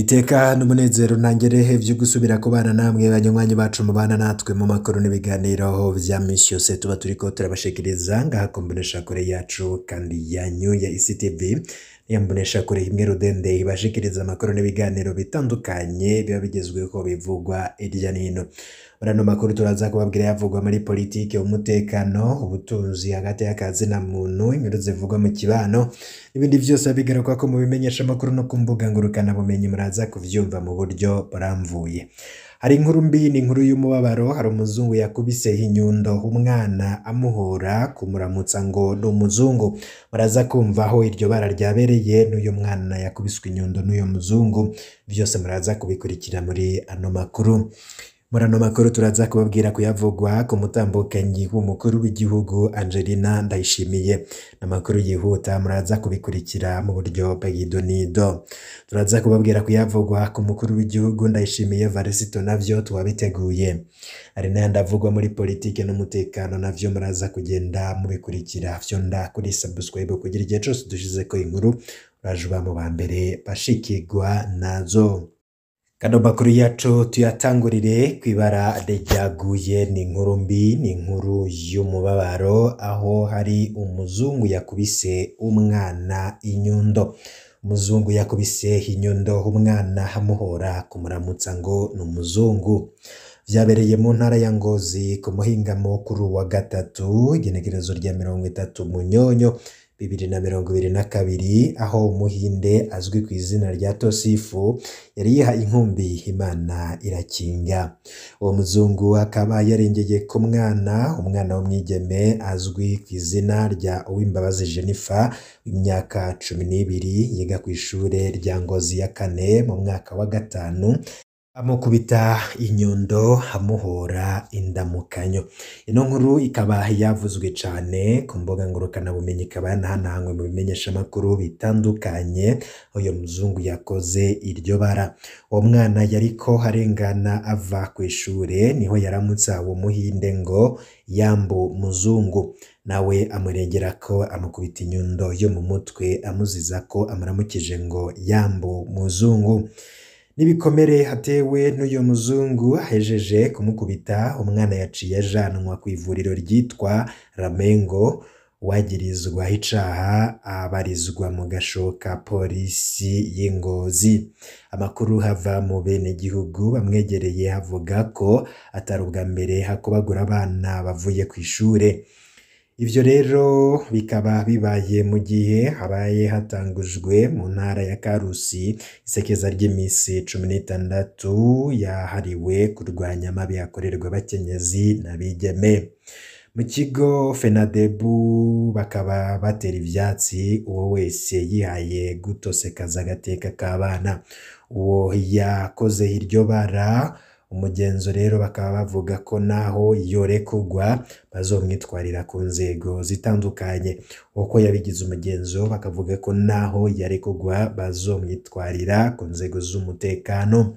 Iteka n'umunezero ntangerehe vyo gusubira kubana namwe banywanyi bacu mubana natwe mu makuru n'ibiganiro vya misi yose tuba turiko turabashikiriza ngaha ku mboneshakure yacu kandi yanyu ya ICTV, ya mboneshakure imwe rudende ibashikiriza amakuru n'ibiganiro bitandukanye biba bigezweho bivugwa hirya n'ino. Muri ano makuru turaza kubabwira yavugwa muri politike, umutekano, ubutunzi, hagati y'akazi na muntu, inkuru zivugwa mu kibano, ibindi vyose bigaruka ko mu bimenyesha amakuru no ku mbuga ngurukanabumenyi muraza kuvyumva mu buryo buramvuye. Hari inkuru mbi, ni inkuru y'umubabaro, hari umuzungu yakubise inyundo umwana amuhora kumuramutsa ngo ni umuzungu. Muraza kumva aho iryo bara ryabereye n'uyu mwana yakubiswe inyundo n'uyu muzungu, vyose muraza kubikurikira muri ano makuru. Muri ano makuru turaza kubabwira kuyavugwa ku mutambukanyi w'umukuru w'igihugu Angelina Ndayishimiye. N'amakuru yihuta muraza kubikurikira mu buryo bw'idonido. Turaza kubabwira kuyavugwa ku mukuru w'igihugu Ndayishimiye Varisito navyo tuwabiteguye. Hari n'ayandi avugwa muri politike n'umutekano navyo muraza kugenda mubikurikira. Fyonda kuri subscribe kugira igihe cose dushizeko inkuru uraje uba mu ba mbere bashikirwa nazo. Kano makuru yacu tuyatangurire kw'ibara ryaguye, ni inkuru mbi, ni inkuru y'umubabaro aho hari umuzungu yakubise umwana inyundo. Umuzungu yakubise inyundo umwana amuhora kumuramutsa ngo ni umuzungu. Vyabereye mu ntara ya Ngozi ku muhingamo kuri uwa gatatu, igenekerezo rya 30 Munyonyo 2022, aho umuhinde azwi ku izina rya Tosifu yari yiha inkumbi Imana irakinga. Uwo muzungu akaba yarengeye ku mwana, umwana w'umwigeme azwi ku izina rya Uwimbabazi Jennifer w'imyaka 12, yiga kw'ishure rya Ngozi ya kane mu mwaka wa gatanu, amukubita inyundo amuhora indamukanyo. Ino nkuru ikaba yavuzwe cane ku mbuga ngurukanabumenyi, ikaba yanahanahanywe mu bimenyeshamakuru bitandukanye. Uyo muzungu yakoze iryo bara. Uwo mwana yariko arengana ava kw'ishure, niho yaramutsa uwo muhinde ngo yambu muzungu, nawe amurengerako amukubita inyundo yo mu mutwe amuziza ko amuramukije ngo yambu muzungu. N'ibikomere hatewe n'uyo muzungu ahejeje kumukubita, umwana yaciye ajanwa kw'ivuriro ryitwa Ramengo, uwagirizwa icaha abarizwa mu gasho ka polisi y'Ingozi. Amakuru hava mu benegihugu bamwegereye avuga ko atari ubwa mbere hakubagura abana bavuye kw'ishure. Ivyo rero bikaba bibaye mu gihe habaye hatangujwe mu ntara ya Karusi isekeza ry'imisi 16 yahariwe kurwanya amabi akorerwa abakenyezi n'abigeme. Mu kigo Fenadebu bakaba batera ivyatsi uwo wese yihaye gutosekaza agateka k'abana. Uwo yakoze iryo bara umugenzo rero bakaba bavuga ko naho yorekurwa bazomwitwarira ku nzego zitandukanye. Uko yabigize umugenzo bakavuga ko naho yarekurwa bazomwitwarira ku nzego z'umutekano.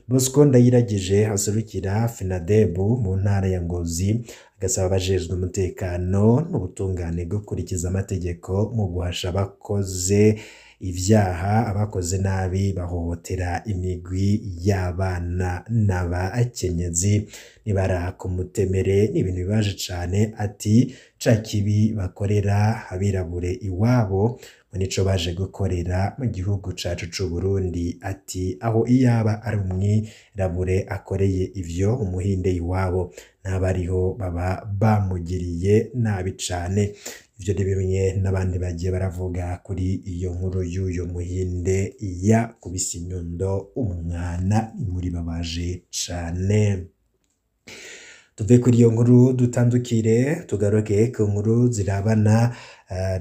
Bosco Ndayiragije aserukira Fenadebu mu ntara ya Ngozi agasaba abajejwe umutekano n'ubutungane gukurikiza amategeko mu guhasha abakoze ivyaha, abakoze nabi bahohotera imigwi y'abana n'abakenyezi. Nibara kumutemere ni ibintu bibaje cane, ati ca kibi bakorera abirabure iwabo ngo nico baje gukorera mu gihugu cacu c'Uburundi, ati aho iyaba ari umwirabure akoreye ivyo umuhinde iwabo n'abariho baba bamugiriye nabi cane. Ivyo ni bimwe n'abandi bagiye baravuga kuri iyo nkuru y'uyo muhinde yakubise inyundo umwana, inkuru ibabaje cane. Tuve kuri iyo nkuru dutandukire tugaruke ku nkuru zirabana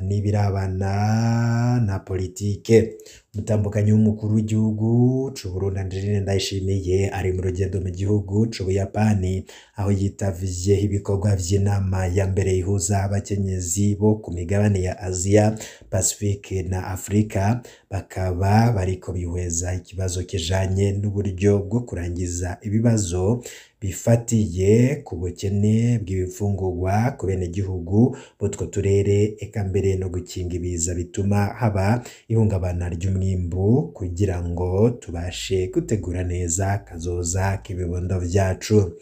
n'ibirabana na politike. Umutambukanyi w'umukuru w'igihugu c'Uburundi Angeline Ndayishimiye ari mu rugendo mu gihugu c'Ubuyapani, aho yitavye ibikorwa vy'inama ya mbere ihuza abakenyezi bo ku migabane ya Aziya, Pacifique na Afrika, bakaba bariko bihweza ikibazo kijanye n'uburyo bwo kurangiza ibibazo bifatiye ku bukene bw'ibifungurwa ku benegihugu b'utwo turere, eka eka mbere no gukinga ibiza bituma haba ihungabana ry'umwimbu kugira ngo tubashe gutegura neza kazoza k'ibibondo vyacu.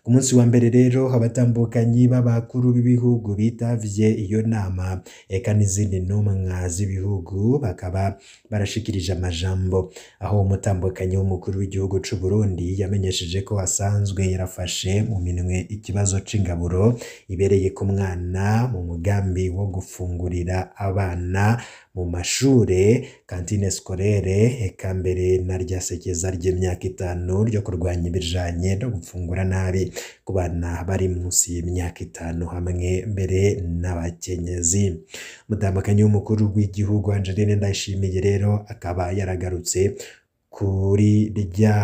Ku munsi wa mbere rero abatambukanyi b'abakuru b'ibihugu bitavye iyo nama eka n'izindi ntumwa z'ibihugu bakaba barashikirije amajambo, aho umutambukanyi w'umukuru w'igihugu c'u Burundi yamenyesheje ko asanzwe yarafashe mu minwe ikibazo c'ingaburo ibereye ku mwana mu mugambi wo gufungurira abana mu mashure kantine scolaire, eka mbere na rya sekeza ry'imyaka 5 ryo kurwanya ibijanye no gufungura nabi ku bana bari munsi y'imyaka 5 hamwe mbere n'abakenyezi. Umutambukanyi w'umukuru w'igihugu Angeline Ndayishimiye rero akaba yaragarutse kuri rya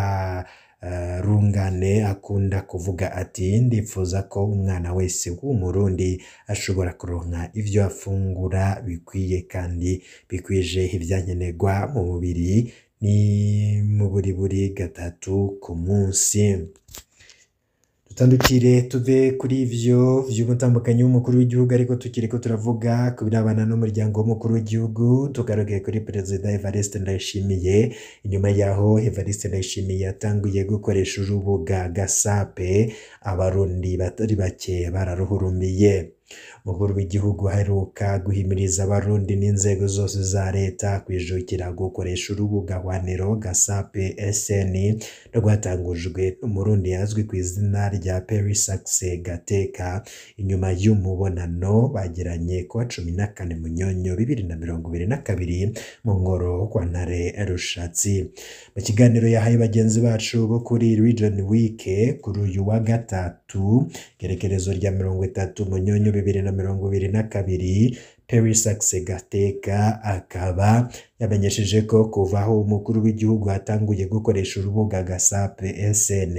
rungane akunda kuvuga ati ndifuza ko umwana wese w'umurundi ashobora kuronka ivyo afungura bikwiye kandi bikwije ivyankenerwa mu mubiri ni mu buriburi 3 ku munsi. Dutandukire tuve kuri ivyo vy'umutambukanyi w'umukuru w'igihugu, ariko tukiriko turavuga ku birabana n'umuryango w'umukuru w'igihugu, tugaruke kuri Perezida Evariste Ndayishimiye. Inyuma yaho Evariste Ndayishimiye yatanguye gukoresha urubuga Gasape, abarundi batari bake bararuhurumiye. Umukuru w'igihugu aheruka guhimiriza abarundi n'inzego zose za leta kwijukira gukoresha urubuga hwaniro Gasape SN rwatangujwe n'umurundi azwi ku izina rya Perry Saxe Gateka, inyuma y'umubonano bagiranye kuwa 14 Munyonyo 2022 mu ngoro kwa Ntare Rushatsi. Mu kiganiro yahaye bagenzi bacu bo kuri Region Week kuri uyu wa gatatu gerekerezo rya 30 Munyonyo 2022, Perry Saxe Gateka akaba yamenyesheje ko kuva aho umukuru w'igihugu atanguye gukoresha urubuga Gasape SN,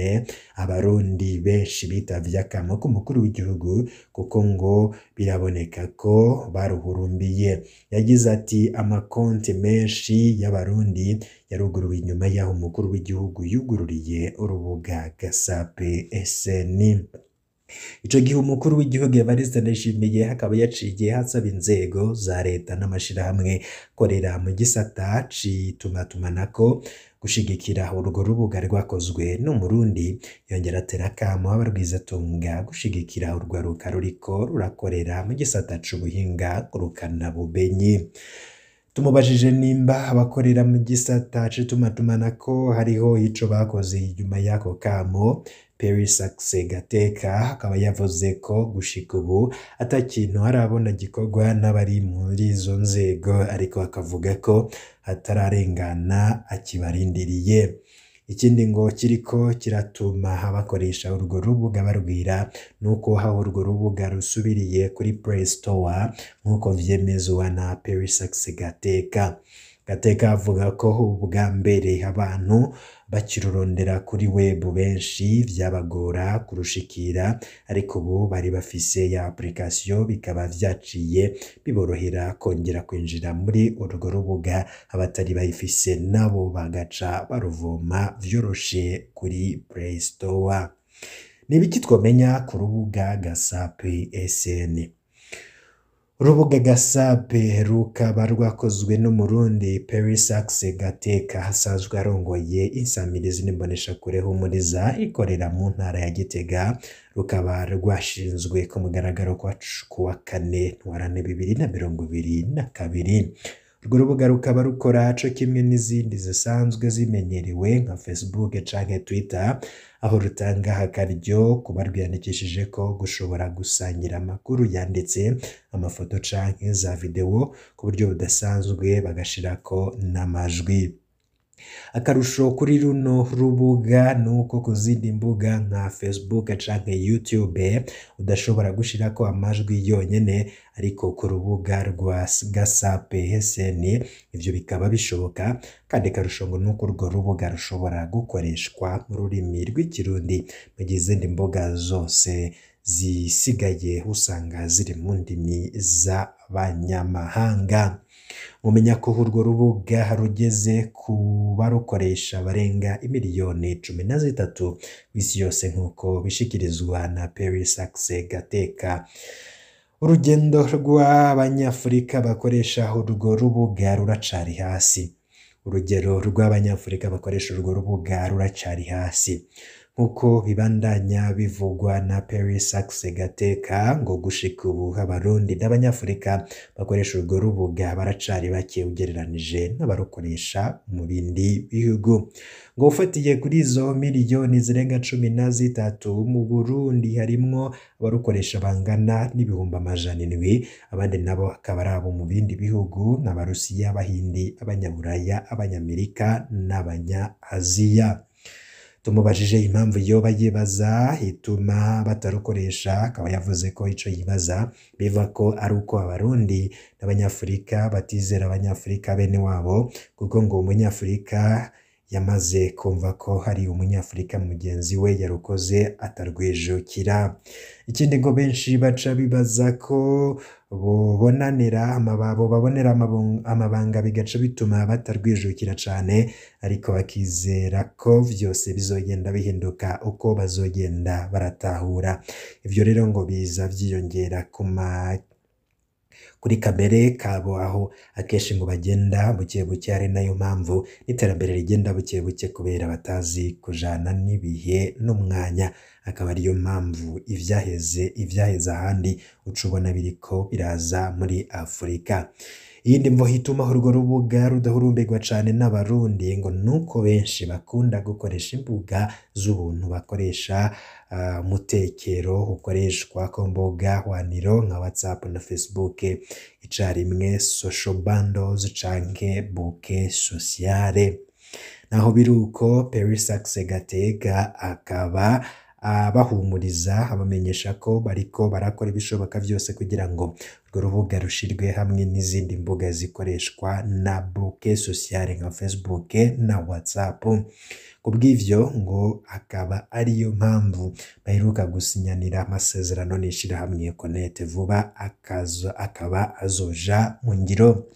abarundi benshi bitavye akamo k'umukuru w'igihugu kuko ngo biraboneka ko baruhurumbiye. Yagize ati amakonti menshi y'abarundi yaruguruwe inyuma y'aho umukuru w'igihugu yugururiye urubuga Gasape SN. Ico gihe umukuru w'igihugu Evariste Ndayishimiye akaba yaciye hasaba inzego za leta n'amashirahamwe korera mu gisata c'itumatumanako gushigikira urwo rubuga rwakozwe n'umurundi, yongera atera akamo abarwizatunga gushigikira urwaruka ruriko rurakorera mu gisata c'ubuhinga ngurukanabumenyi. Tumubajije nimba abakorera mu gisata c'itumaatumanako hariho ico bakoze inyuma y'ako kamo, Perry Saxe Gateka akaba yavuze ko gushika ubu ata kintu arabona gikorwa n'abari muri izo nzego, ariko akavuga ko atararengana akibarindiriye. Ikindi ngo kiriko kiratuma abakoresha urwo rubuga barwira nuko aho urwo rubuga rusubiriye kuri Play Store nk'uko vyemezwa na Perry Saxe Gateka. Gateka avuga ko ubwa mbere abantu bakirurondera kuri web benshi vyabagora kurushikira, ariko ubu bari bafise ya application bikaba vyaciye biborohera kongera kwinjira muri urwo rubuga, abatari bayifise nabo bagaca baruvoma vyoroshe kuri Play Store. Ni ibiki twomenya ku rubuga Gasape SN? Urubuga Gasape rukaba rwakozwe n'umurundi Perry Saxe Gateka asanzwe arongoye insamirizi n'imboneshakure Humuriza ikorera mu ntara ya Gitega, rukaba rwashinzwe ku mugaragaro kuwa 4 Ntwarante 2022. Urwo rubuga rukaba rukora co kimwe n'izindi zisanzwe zimenyerewe nka Facebook canke Twitter, aho rutanga akaryo ku barwiyandikishijeko gushobora gusangira amakuru yanditse, amafoto canke za video ku buryo budasanzwe, bagashirako n'amajwi. Akarusho kuri runo rubuga nuko ku zindi mbuga nka Facebook canke YouTube udashobora gushirako amajwi yonyene, ariko ku rubuga rwa Gasape SN ivyo bikaba bishoboka, kandi akarusho ngo nuko urwo rubuga rushobora gukoreshwa mu rurimi rw'ikirundi, mu gihe izindi mbuga zose zisigaye usanga ziri mu ndimi z'abanyamahanga. Mumenya ko urwo rubuga rugeze ku barukoresha barenga imiliyoni 13 kw'isi yose nk'uko bishikirizwa na Perry Saxe Gateka. Urugendo rw'abanyafurika bakoresha urwo rubuga ruracari hasi. Urugero rw'abanyafurika bakoresha urwo rubuga ruracari hasi. Nk'uko bibandanya bivugwa na Paris Saxe Gateka, ngo gushika ubu abarundi n'abanyafurika bakoresha urwo rubuga baracari bake ugereranije n'abarukoresha mu bindi bihugu. Ngo ufatiye kuri izo miliyoni zirenga 13 mu Burundi harimwo abarukoresha bangana n'700,000, abandi nabo akaba ari abo mu bindi bihugu nk'Abarusiya, Abahindi, Abanyaburaya, Abanyamerika n'Abanya-Aziya. Tumubajije impamvu yoba yibaza ituma batarukoresha, akaba yavuze ko ico yibaza biva ko ari uko abarundi n'abanyafurika batizera abanyafurika bene wabo, kuko ngo umunyafurika yamaze kumva ko hari umunyafurika mugenzi we yarukoze atarwijukira. Ikindi ngo benshi baca bibaza ko bobonanira amababo babonera amabanga bigaca bituma batarwijukira cane, ariko bakizera ko vyose bizogenda bihinduka uko bazogenda baratahura. Ivyo rero ngo biza vyiyongera kuri kamere kabo, aho akenshi ngo bagenda buke buke, ari nayo mpamvu n'iterambere rigenda buke buke kubera batazi kujana n'ibihe n'umwanya. Akaba ariyo mpamvu ivyaheze ahandi uca ubona biriko biraza muri Afurika. Iyindi mvo ituma urwo rubuga rudahurumbirwa cane n'abarundi ngo nuko benshi bakunda gukoresha imbuga z'ubuntu, bakoresha umutekero ukoreshwa ku mbuga hwaniro nka WhatsApp na Facebook icarimwe, social bundles canke bouquet sociale. Naho biruko, Paris Saxe Gateka akaba abahumuriza abamenyesha ko bariko barakora ibishoboka vyose kugira ngo urwo rubuga rushirwe hamwe n'izindi mbuga zikoreshwa na bouquet sociale nka Facebook na WhatsApp. Kubw'ivyo ngo akaba ariyo mpamvu baheruka gusinyanira amasezerano n'ishirahamwe Connect vuba akaba azoja mu ngiro.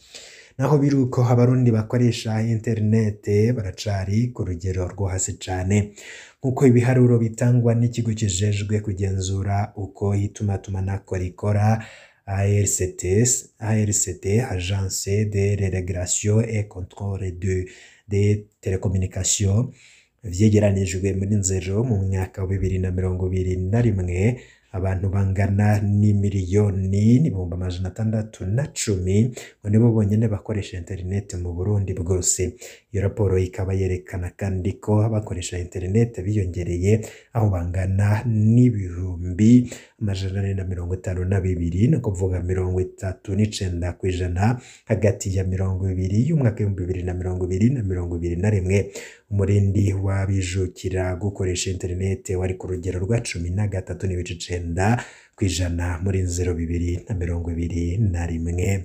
Naho biruko, abarundi bakoresha interinete baracari ku rugero rwo hasi cane, nk'uko ibiharuro bitangwa n'ikigo kijejwe kugenzura uko itumatumanako rikora ARCT, ARCT, Agence de Régulation et Contrôle des Télécommunications, vyegeranijwe muri nzero mu mwaka wa 2021, abantu bangana n'1,610,000 ngo nibo bonyene bakoresha interinete mu Burundi bwose. Iyo raporo ikaba yerekana kandi ko abakoresha interinete biyongereye, aho bangana n'452,000, ni ukuvuga 39% hagati ya 20 y'umwaka w'2020 na 2021. Umurindi w'abijukira gukoresha interinete wari ku rugero rwa 13.9% muri nzero 2021.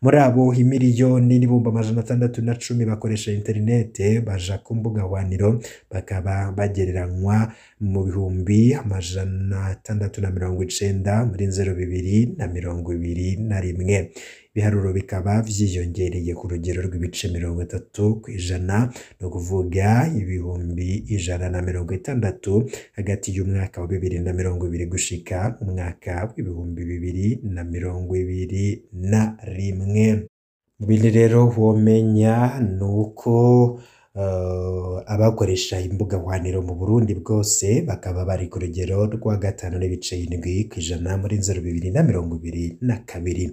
Muri abo 1,610,000 bakoresha interinete baja ku mbuga hwaniro, bakaba bagereranywa mu 690,000 muri nzero 2021. Ibiharuro bikaba vyiyongereye ku rugero rw'ibice 30%, ni ukuvuga 160,000 hagati y'umwaka wa 2020 gushika umwaka w'2021. Mu bindi rero womenya nuko abakoresha imbuga hwaniro mu Burundi bwose bakaba bari ku rugero rwa 5.7% muri nzero 2022.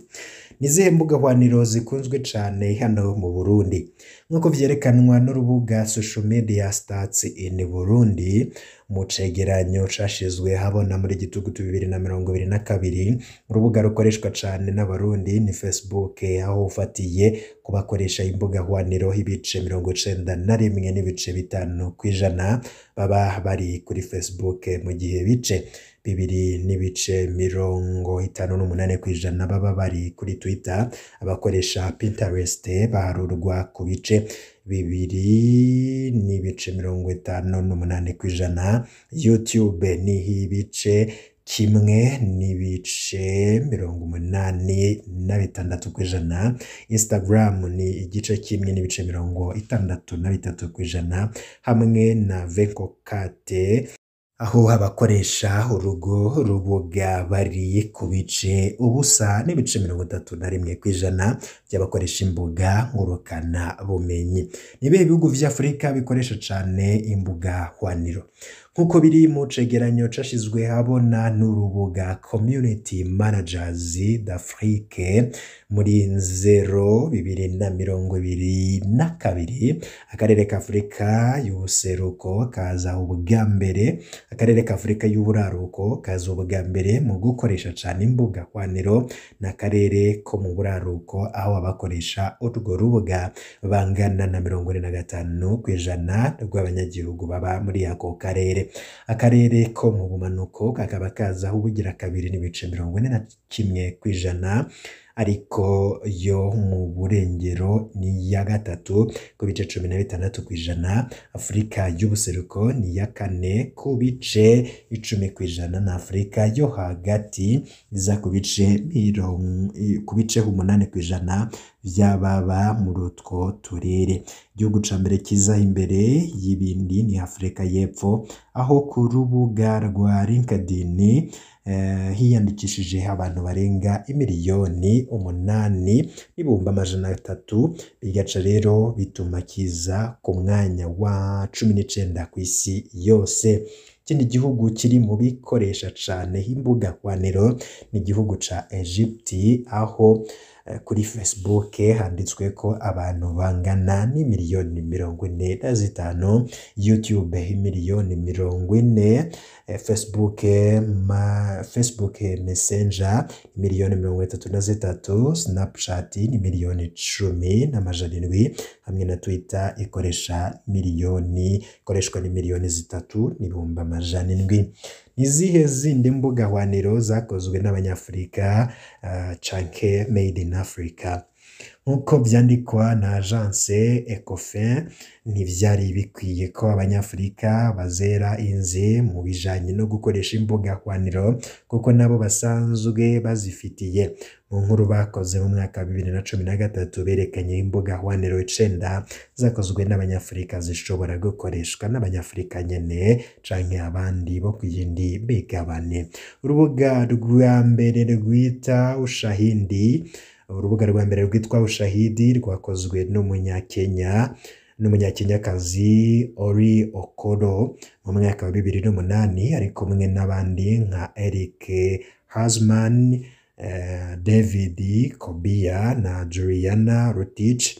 Ni izihe mbuga hwaniro zikunzwe cane hano mu Burundi? Nk'uko vyerekanwa n'urubuga Social Media Stats in Burundi mu cegeranyo cashizwe habona muri gitugutu 2022, urubuga rukoreshwa cane n'abarundi ni Facebook, aho ufatiye ku bakoresha imbuga hwaniro ibice 91.5% baba bari kuri Facebook, mu gihe bice 2.58% baba bari kuri Twitter. Abakoresha Pinterest baharurwa ku bice 2.58%, YouTube ni ibice 1.86%, Instagram ni igice 1.63%, hamwe na Venkokate. Aho abakoresha urugo rubuga bari ku bice 0.31% by'abakoresha imbuga ngurukana bumenyi. Ni ibihe bihugu vy'Afurika bikoresha cane imbuga hwaniro? Nk'uko biri mu cegeranyo cashizwe habona n'urubuga Community Managers d'Afrique muri nzero 2022, akarere ka Afurika y'ubuseruko kaza ubwa mbere, akarere ka Afurika y'uburaruko kaza ubwa mbere mu gukoresha cane imbuga hwaniro, n'akarere ko mu buraruko aho abakoresha urwo rubuga bangana na 45% rw'abanyagihugu baba muri ako karere. Akarere ko mu bumanuko kakaba kazaho ubugira kabiri n'ibice 41%, ariko yo mu burengero ni iya gatatu ku bice 16%. Afurika y'ubuseruko ni iya kane ku bice 10%, na Afurika yo hagati iza ku bice 8% vy'ababa muri utwo turere. Igihugu ca mbere kiza imbere y'ibindi ni Afurika y'Epfo, aho ku rubuga rwa LinkedIn hiyandikishije abantu barenga imiliyoni 8,300,000, bigaca rero bituma kiza ku mwanya wa 19 kw'isi yose. Ikindi gihugu kiri mu bikoresha cane imbuga hwaniro ni igihugu ca Egypte, aho kuri Facebook handitsweko abantu bangana n'imiliyoni 45, YouTube imiliyoni 40, Facebook Messenger imiliyoni 33, Snapchat ni miliyoni 10,700, hamwe na Twitter ikoresha miliyoni ikoreshwa ni miliyoni 3,700,000. Ni izihe zindi mbuga hwaniro zakozwe n'abanyafurika canke made in Africa? Nk'uko vyandikwa na Agence Ecofin, ntivyari bikwiye ko abanyafurika bazera inze mu bijanye no gukoresha imbuga hwaniro kuko nabo basanzwe bazifitiye. Mu nkuru bakoze mu mwaka wa 2013 berekanye imbuga hwaniro 9 zakozwe n'abanyafurika zishobora gukoreshwa n'abanyafurika nyene canke abandi bo ku yindi migabane. Urubuga rwa mbere rwita Ushahidi, urubuga rwa mbere rwitwa Ushahidi rwakozwe n'umunyakenya n'umunyakenyakazi Ori Okoro mu mwaka wa 2008, ari kumwe n'abandi nka Eric Hasman, David Kobia na Juliana Rotich.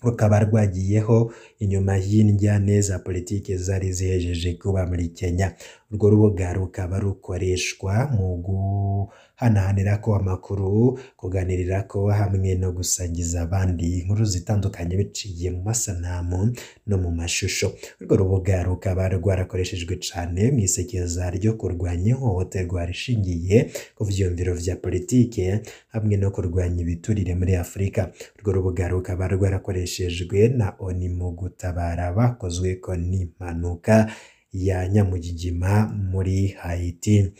Rukaba rwagiyeho inyuma y'indyane za politike zari zihejeje kuba muri Kenya. Urwo rubuga rukaba rukoreshwa mu guhanahanirako amakuru, kuganirirako hamwe no gusangiza abandi inkuru zitandukanye biciye mu masanamu no mu mashusho. Urwo rubuga rukaba rwarakoreshejwe cane mw'isekeza ryo kurwanya ihohoterwa rishingiye ku vyiyumviro vya politike hamwe no kurwanya ibiturire muri Afurika. Urwo rubuga rukaba rwarakoreshejwe na ONU mu gutabara abakozweko n'impanuka ya Nyamugigima muri Haiti.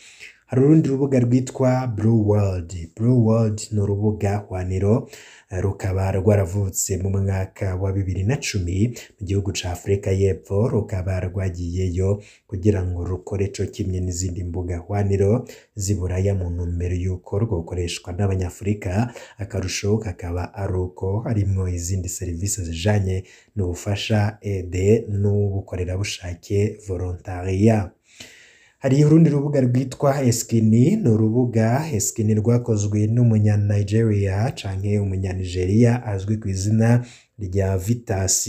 Hari urundi rubuga rwitwa Blue World. Blue World ni urubuga hwaniro, rukaba rwaravutse mu mwaka wa 2010 mu gihugu ca Afurika y'Epfo, rukaba rwagiyeyo kugira ngo rukore co kimwe n'izindi mbuga hwaniro z'iburaya mu ntumbero y'uko rwokoreshwa n'abanyafurika. Akarusho kakaba ari uko harimwo izindi serivisi zijanye n'ubufasha ede n'ubukorerabushake volontariat. Hari urundi rubuga rwitwa Eskini, ni urubuga Eskini rwakozwe n'umunya Nigeria canke umunya Nigeria azwi ku izina rya Vitas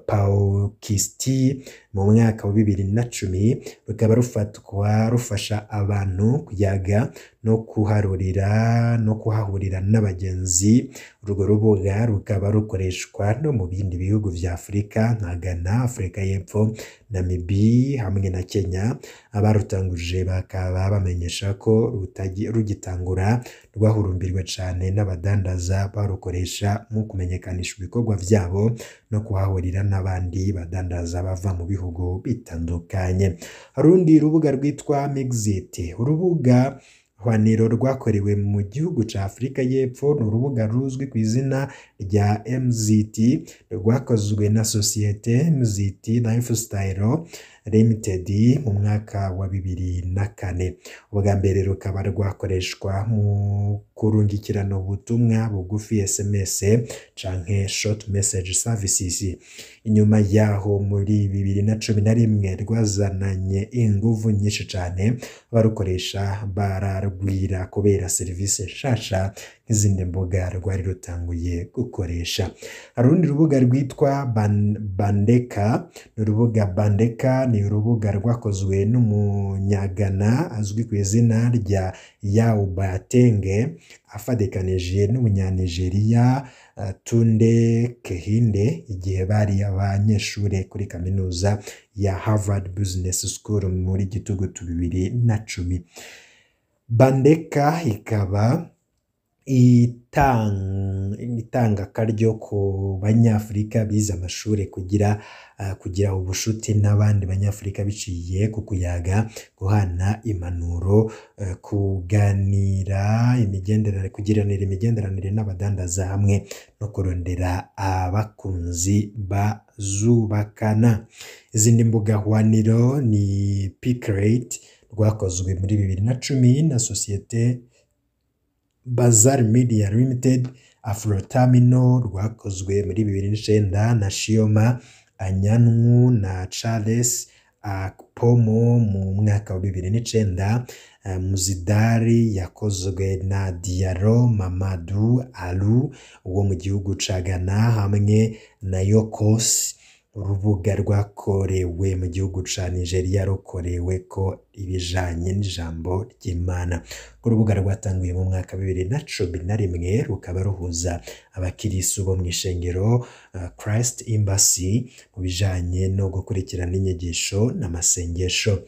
Paukisti mu mwaka wa 2010, rukaba rufatwa rufasha abantu kuyaga no kuharurira no kuhahurira n'abagenzi. Urwo rubuga rukaba rukoreshwa no mu bindi bihugu vya Afurika nka Ghana, Afurika y'Epfo, Namibia hamwe na Kenya. Abarutanguje bakaba bamenyesha ko rugitangura rwahurumbirwa cane n'abadandaza barukoresha mu kumenyekanisha ibikorwa vyabo no kuhahurira n'abandi badandaza bava mu bihugu bitandukanye. Hari urundi rubuga rwitwa Mixit, urubuga hwaniro rwakorewe mu gihugu ca Afurika y'Epfo, ni urubuga ruzwi ku izina rya MZT, rwakozwe na sosiyete MZT Lifestyle. Limited mu mwaka wa 2004. Ubwa mbere rukaba rwakoreshwa mu kurungikirana ubutumwa bugufi SMS canke short message services. Inyuma yaho muri 2011 rwazananye inguvu nyinshi cane, abarukoresha bararwira kubera serivisi nshasha nk'izindi mbuga rwari rutanguye gukoresha. Hari urundi rubuga rwitwa Bandeka. Ni urubuga Bandeka, ni urubuga rwakozwe n'umunyagana azwi ku izina rya Yaw Boateng afadikanije n'umunyanigeriya Tunde Kehinde igihe bari abanyeshure kuri kaminuza ya Harvard Business School muri Gitugutu 2010. Bandeka ikaba itanga akaryo ku banyafurika bize amashure kugira ubushuti n'abandi banyafurika biciye ku kuyaga, guhana impanuro, kuganira imigenderanire, kugiranira imigenderanire n'abadandaza hamwe no kurondera abakunzi bazubakana. Izindi mbuga hwaniro ni Picrate, rwakozwe muri 2010 na sosiyete Bazar Media Limited, Afrotamino rwakozwe muri 2009 na Chioma Anyanwu na Charles Akpomo mu mwaka wa 2009, Muzidari yakozwe na Diallo Mamadou Alu wo mu gihugu ca Ghana hamwe na Yokos, urubuga rwakorewe mu gihugu ca Nigeria rukoreweko ibijanye n'ijambo ry'Imana. Urwo rubuga rwatanguye mu mwaka wa 2011, rukaba ruhuza abakirisu bo mw'ishengero Christ Embassy mu bijanye no gukurikirana inyigisho n'amasengesho.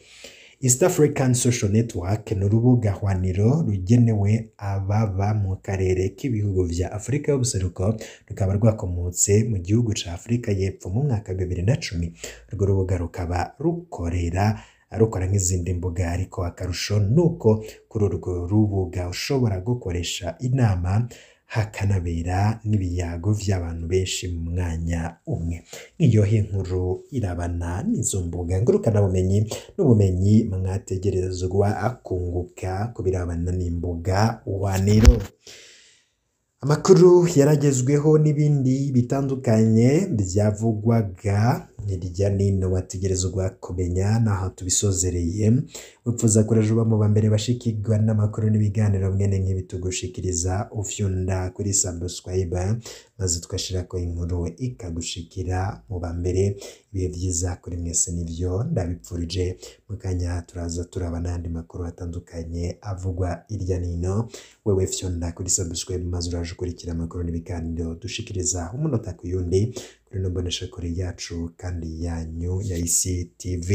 East African Social Network ni urubuga hwaniro rugenewe ababa mu karere k'ibihugu vya Afurika y'ubuseruko, rukaba rwakomotse mu gihugu ca Afurika y'Epfo mu mwaka wa 2010. Urwo rubuga rukaba rukora nk'izindi mbuga, ariko akarusho nuko kuri urwo rubuga ushobora gukoresha inama hakanabera n'ibiyago vy'abantu benshi mu mwanya umwe. Ngiyo inkuru irabana n'izo mbuga ngurukanabumenyi n'ubumenyi mwategerezwa kunguka ku birabana n'imbuga hwaniro. Amakuru yaragezweho n'ibindi bitandukanye byavugwaga hirya nino wategerezwa kumenya, naho tubisozereye. Wipfuza kureja uba mu ba mbere bashikirwa n'amakuru n'ibiganiro mwene nk'ibi tugushikiriza, ufyonda kuri subscribe maze tugashirako inkuru ikagushikira mu ba mbere. Ibihe vyiza kuri mwese nivyo ndabipfurije. Mu kanya turaza turaba n'ayandi makuru atandukanye avugwa hirya nino. Wewe fyonda kuri subscribe maze uraje ukurikira amakuru n'ibiganiro dushikiriza umunota ku yundi kuri ino mboneshakure yacu kandi yanyu ya ICTV.